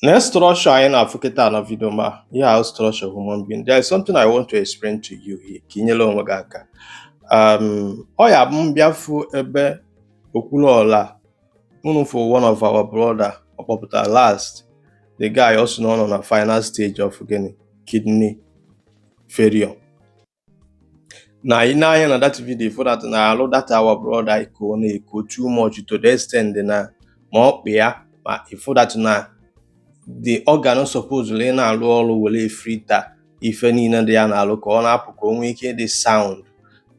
Next structure anyị na-afụ kịta na video ma ihe ahụ structure human being. There is something I want to explain to you here ka ị nyere onwe gị aka. Ọ ya bụ m bịa fụ ebe Okwuluọla unu for one of our brother ọ kpọpụtara last, the guy ọ sị na ọ nọ na final stage of gịnị, kidney failure. Na ị na-anya na that video for that na alụ that our brother iko na-eko too much to the extent na ma ọ kpịa ma ịfụ that na the organ supposedly ị na-alụ ọrụ were filter ife niile dị ya na-alụ ka ọ na-apụ ka o nwee ike ịdị sound,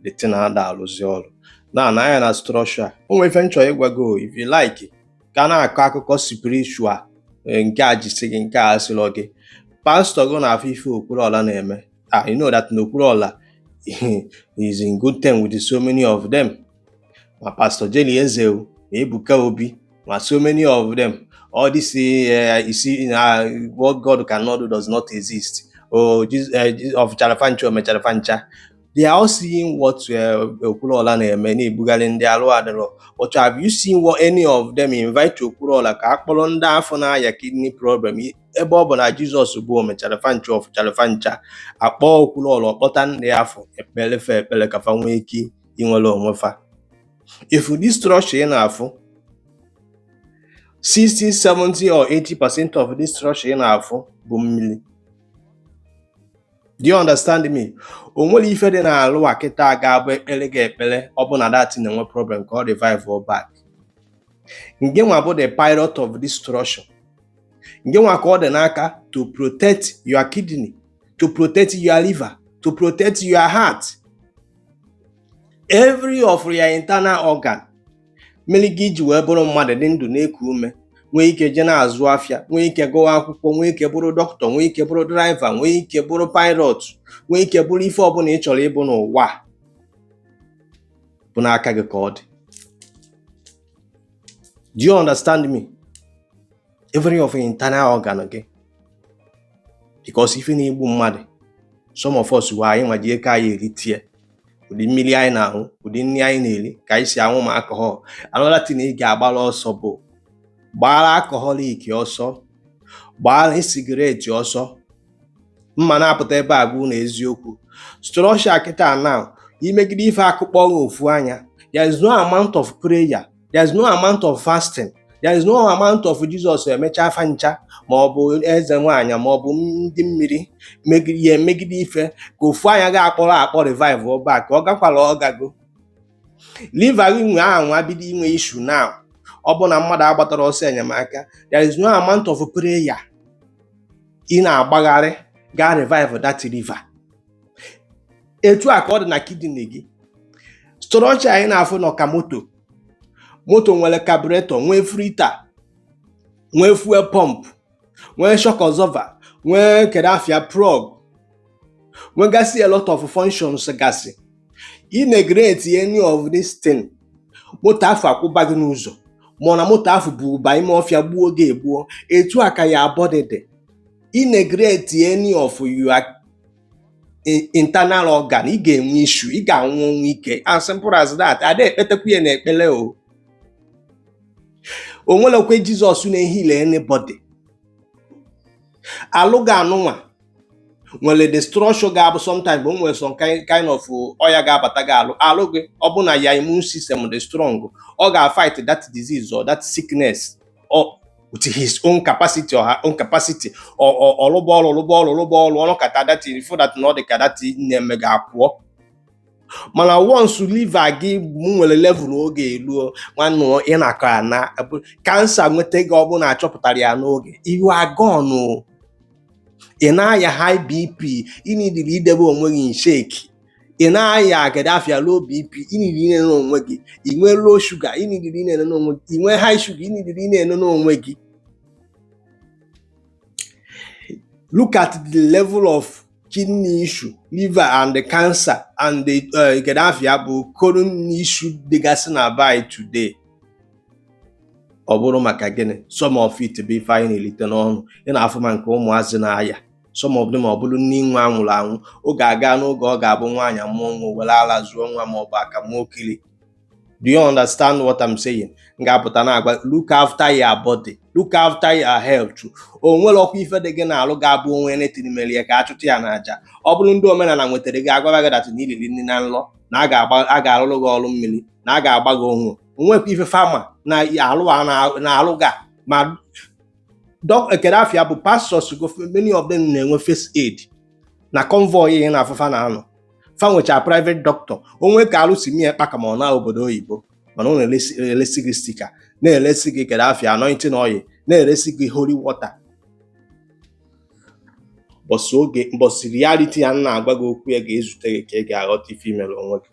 the thing ada alụzi ọrụ na na anya na structure. O nwere ife m chọrọ ịgwa gị o, if you like ka a na-akọ akụkọ spiritual, nke a jisi gị, nke a asịrọ gị pastọ gị na-afụ ife Okwuluọla na-eme. Ah, you know that na Okwuluọla is in good term with so many of them, ma Pastor Jerry Eze o, ma Ebuka Obi, ma so many of them. All this you see na what God cannot do does not exist. Oh, Jesus, of charafancha o mechara fancha. They are all seeing what Okwuluọla na-eme na-ebugharị ndị alụ adịrọ. But have you seen what any of them invite Okwuluọla ka a kpọrọ ndị afọ na-aya kidney problem, ebe ọ bụ na Jizọs bụ o mechara fancha of charafancha, akpọ Okwuluọla ọkpọta ndị afọ ekpere fe ekpere ka fa nwee ike inwere onwe fa? If this structure ị na-afụ, 60, 70 or 80% of this structure ị na-afụ bụ mmiri. Do you understand me? O nwere ife dị n'alụ a kịta ga-abụ ekpere gị ekpere, ọ bụ na that na-enwe problem ka ọ revive or back. Nke nwa bụ the pilot of this structure. Nke nwa ka ọ dị n'aka to protect your kidney, to protect your liver, to protect your heart, every of your internal organ mere gị iji wee bụrụ mmadụ dị ndụ, na-eku ume, nwee ike jee na-azụ afịa, nwee ike gụwa akwụkwọ, nwee ike bụrụ dọkịta, nwee ike bụrụ driver, nwee ike bụrụ pilot, nwee ike bụrụ ife ọbụla ị chọrọ ịbụ n'ụwa a, bụ n'aka gị ka ọ dị. Do you understand me? Every of your internal organ gị, because ife na-egbu mmadụ, some of us wee anyị nwa ji eke anyị eritie ụdị mmiri anyị na-aṅụ, ụdị nri anyị na-eri, ka anyị si aṅụ ma alcohol. Another thing ị ga-agbara ọsọ bụ gbara alcoholic ọsọ, gbara cigarette ọsọ. Mma na-apụta ebe a bụ na eziokwu structure kịta now imegide ife akụkpọ gị ofu anya. There is no amount of prayer, there is no amount of fasting, there is no amount of Jesus emecha afa ncha, ma ọ bụ eze nwaanyị, ma ọ bụ ndị mmiri megide ya, emegide ife ka ofu anya ga-akpọrọ akpọ revive back ka ọ gakwara ọgago. Liver gị nwe anwa bido inwe issue now, ọ bụ na mmadụ agbatara ọsọ enyemaka, there is no amount of prayer ị na-agbagharị ga revive that liver. Etu a ka ọ dị na kidney gị. Structure anyị na-afụ nọ ka moto. Moto nwere carburetor, nwee filter, nwee fuel pump, nwee shock absorber, nwee kedafia plug, nwegasị a lot of functions gasị. Ị neglect any of this thing, moto afọ akwụba gị n'ụzọ, ma ọ na moto afọ bụ ụba ime ọfịa gbuo gị egbuo. Etu a ka ya body dị. Ị neglect any of your internal organ, ị ga-enwe issue, ị ga-anwụ ọnwụ ike, as simple as that. Ada ekpetekwa ya n'ekpere o o nwerekwe Jizọs na-ehile anybody. Alụ ga anụnwa nwere the structure ga-abụ sometimes o nwere some kind of ọya ga-abata gị alụ alụ gị. Ọ bụ na ya immune system dị strong, ọ ga-fight that disease or that sickness or with his own capacity or her own capacity. Ọlụba ọrụ, lụba ọrụ, lụba ọrụ, ọnụkata that fụ that na ọ dị ka that na-eme ga-apụọ. Mana once liver gị nwere level oge eruo, nwanne, ị na-akọ ana cancer nweta gị, ọ bụ na achọpụtara ya n'oge, you are gone o. Ị na-aya high BP, ị nidiri idebe onwe gị in shake. Ị na-aya gadafia low BP, ị nidiri inene onwe gị. Ị nwee low sugar, ị nidiri inene onwe gị. Ị nwee high sugar, ị nidiri inene onwe gị. Look at the level of kidney issue, liver and the cancer and the gadafia bụ colon issue dịgasị na by today. Ọ bụrụ maka gịnị? Some of it bụ ife anyị na-elite n'ọnụ. Ị na-afụ ma nke ụmụazị na-aya, some of them ọ bụrụ nne nwa anwụrụ anwụ oge aga n'oge ọ ga-abụ nwaanyị mụọ nwa, were ala zụọ nwa, ma ọ bụ akamụ okili. Do you understand what I'm saying? M ga-apụta na-agwa, look after your body, look after your health. O nwere ọkwa ife dị gị na-alụ ga-abụ onwe anything mere ya ka a chụta ya n'aja. Ọ bụrụ ndị omenala nwetara gị, agwara gị that na iliri nri na nlọ, na a ga-agba, a ga-arụrụ gị ọrụ mmiri, na a ga-agba gị onwe onwekwa ife fama na alụ a na-alụ ga ma dọk ekere afịa bụ pastors go. Many of them na-enwe first aid na convoy ihe na afụfa na-anọ. Fa nwecha private doctor onwe ka alụ si mie kpaka ma ọ na obodo oyibo, mana ọ na-elesi elesi gị sticker, na-eresi gị kedu afịa, anointing oil, na-eresi gị holy water. Mbọsị oge, mbọsị reality ya m na-agwa gị okwu ya ga-ezute gị ka ị ga-aghọta ife imere onwe gị.